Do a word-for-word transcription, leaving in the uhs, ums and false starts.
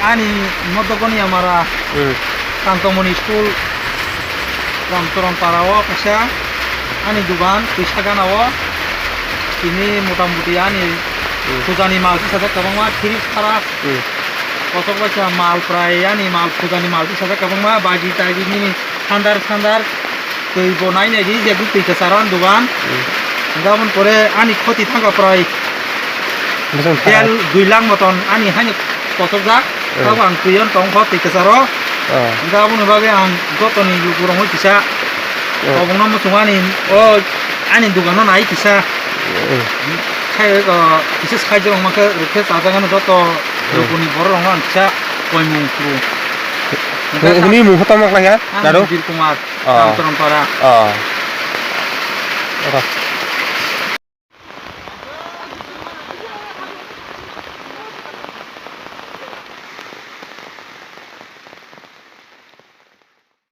Ani Modokoni Amara, Hmm. Kantomoni School, Ramcharan Para o kaisa ani dugan, Twisa gana o. Tini motamuti ani Hmm. pujani mal tisajak kwbangma, fridge, fridge. Hmm. Kochok bai kha mal prai, ani mal pujani mal tisajak kwbangma, baji taji nini sandar sandar. Twi bo nai nai di, je twi kwcharo ani dugan. Hmm. Hingke aboni pore ani khoti thangka prai Bwswng tel thai. Dui lakh moton ani haino kochokjak. Hmm. Tabuk ang twi o tong kho twi kwcharo. Oh. Hingke aboni bagwi ang jotoni lukurokno kisa Oh. kobongno muchungo ani o ani dugano nai kisa. Hmm. Khai o kisa saichwrwng mankhe rwkhe chajakgani joto Hmm. lukuni bororokno ang kisa koimung phuru. Hingke Nini mung khe tamo khlai kha? Ang Dado? Sudhir Kumar. Oh. Ramcharan Para. Oh. Oro.